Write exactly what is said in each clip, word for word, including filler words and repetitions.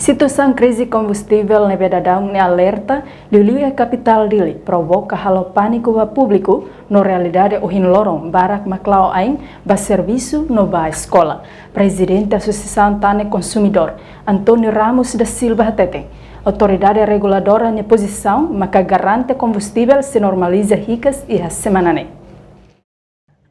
Situasaun krize kombustivel ne'ebé daudaun ne'e alerta liuliu iha kapitál Dili provoka halo pániku ba públiku no realidade ohin loron barak mak la'o ain ba servisu no ba eskola. Prezidente Asosiasaun Tane Konsumidór, António Ramos da Silva hateten, autoridade reguladora nia pozisaun maka garante kombustivel sei normaliza hikas iha semana ne'e.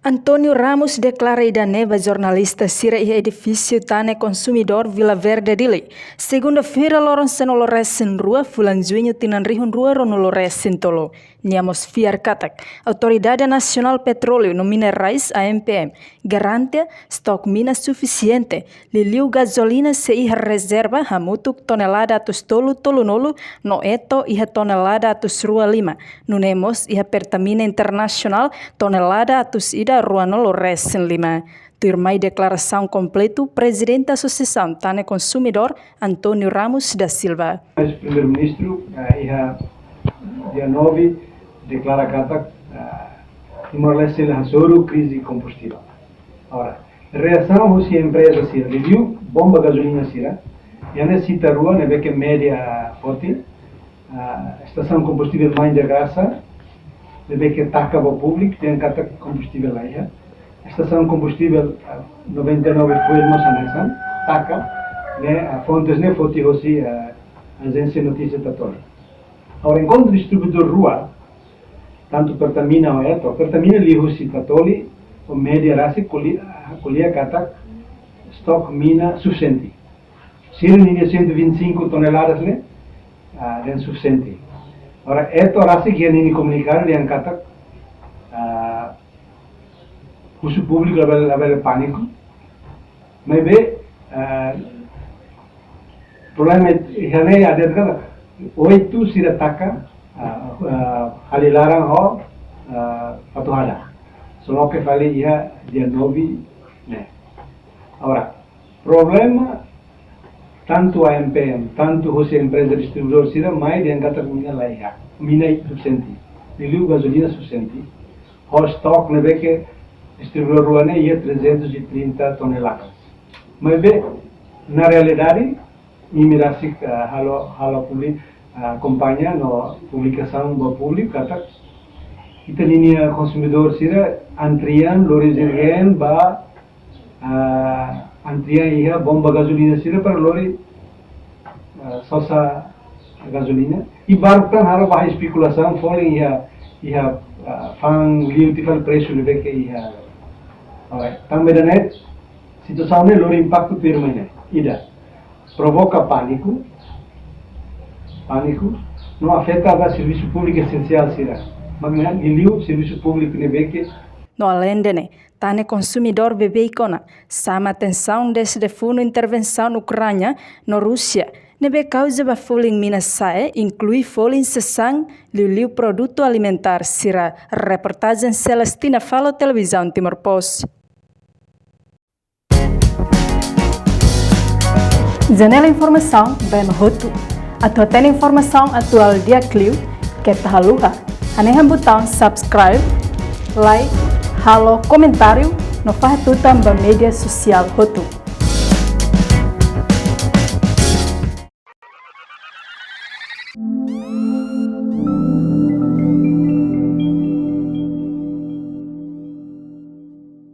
António Ramos deklara ida-ne'e ba jornalista sira iha edifísiu Tane Konsumidór Vila Verde Dili, segunda-feira loron sanulu-resin-rua fulan Juñu tinan rihun rua ruanulu-resin-tolu. Nia mós fiar katak Autoridade Nasionál Petróleu no Minerais, A N P M, garante stok mina sufisiente, liuliu gazolina sei iha rezerva hamutuk tonelada atus tolu tolunulu no eto iha tonelada atus rua lima, nune'e mós iha Pertamina Internasionál tonelada atus ida ruanulu-resin-lima. Tuirmai deklarasaun kompletu Prezidente Asosiasaun Tane Konsumidór, António Ramos da Silva. Mas Primeiru-Ministru, ah, iha dia nove deklara katak, ah, ema la sei hasoru krize kombustivel. Agora, reasaun husi empreza sira, liuliu bomba gazolina sira, iha ne'e sita rua ne'ebé ke média forte, ah, estasaun kombustivel Mãe da Graça, ne'ebé ke taka ba públiku, dehan katak kombustivel la iha. Estasaun kombustivel, ah, noventa e nove Fuel mós hanesan, taka, ne'e, ah, fontes ne'e foti hosi, ah, ajénsia notísia Tatoli. Agora, enkuantu distribuidór rua, tantu Pertamina ho Eto, Pertamina liuhusi Tatoli, ho média rasik ko'alia, ko'alia katak stok mina sufisiente. Sira ninia cento e vinte e cinco toneladas ne'e, ah, dehan sufisiente. Agora, Eto rasik iha ninia komunikadu dehan katak, ah, husu públiku labele, labele pániku. Maibé, ah, problema iha ne'e ada kan oitu sira taka, ah, ah, Halilaran ho, ah, Fatuhada. Só loke fali iha dia nove ne'e. Agora, problema tantu A N P M, tantu hosi empreza distribuidór sira mai dehan katak mina la iha, mina sufisiente, liuliu gazolina sufisiente, ho stok ne'ebé ke distribuidór rua ne'e iha trezentos e trinta toneladas. Maibé, na realidade, imi rasik, ah, halo, halo publi-, ah, akompaña no publikasaun ba públiku katak ita-nia konsumidór sira antrian lori jergen ba, ah, antrian iha bomba gazolina sira para lori, ah, sosa gazolina. I barak tan halo ba espekulasaun folin iha, iha, ah, fa'an liu tiha fali presu ne'ebé ke iha. Alright. Tanba ida-ne'e, situasaun ne'e lori impaktu tuirmai ne'e. Ida, provoka pániku, pániku, no afeta ba servisu públiku esensiál sira. Mak ne'e, liuliu servisu públiku ne'ebé ke. No alende ne'e, Tane Konsumidór Bebeik ona sama atensaun dezde funu intervensaun Ukránia no Rúsia ne'ebé kauza ba folin mina sa'e, inklui folin sasán, liuliu produtu alimentár sira. Reportajen Celestina Falo, Televizaun Timor Post. Janela informasaun ba ema hotu. Atu hatene informasaun atuál di'ak liu, keta haluha hanehan butaun subscribe, like, halo komentáriu no fahe tutan ba média sosiál hotu.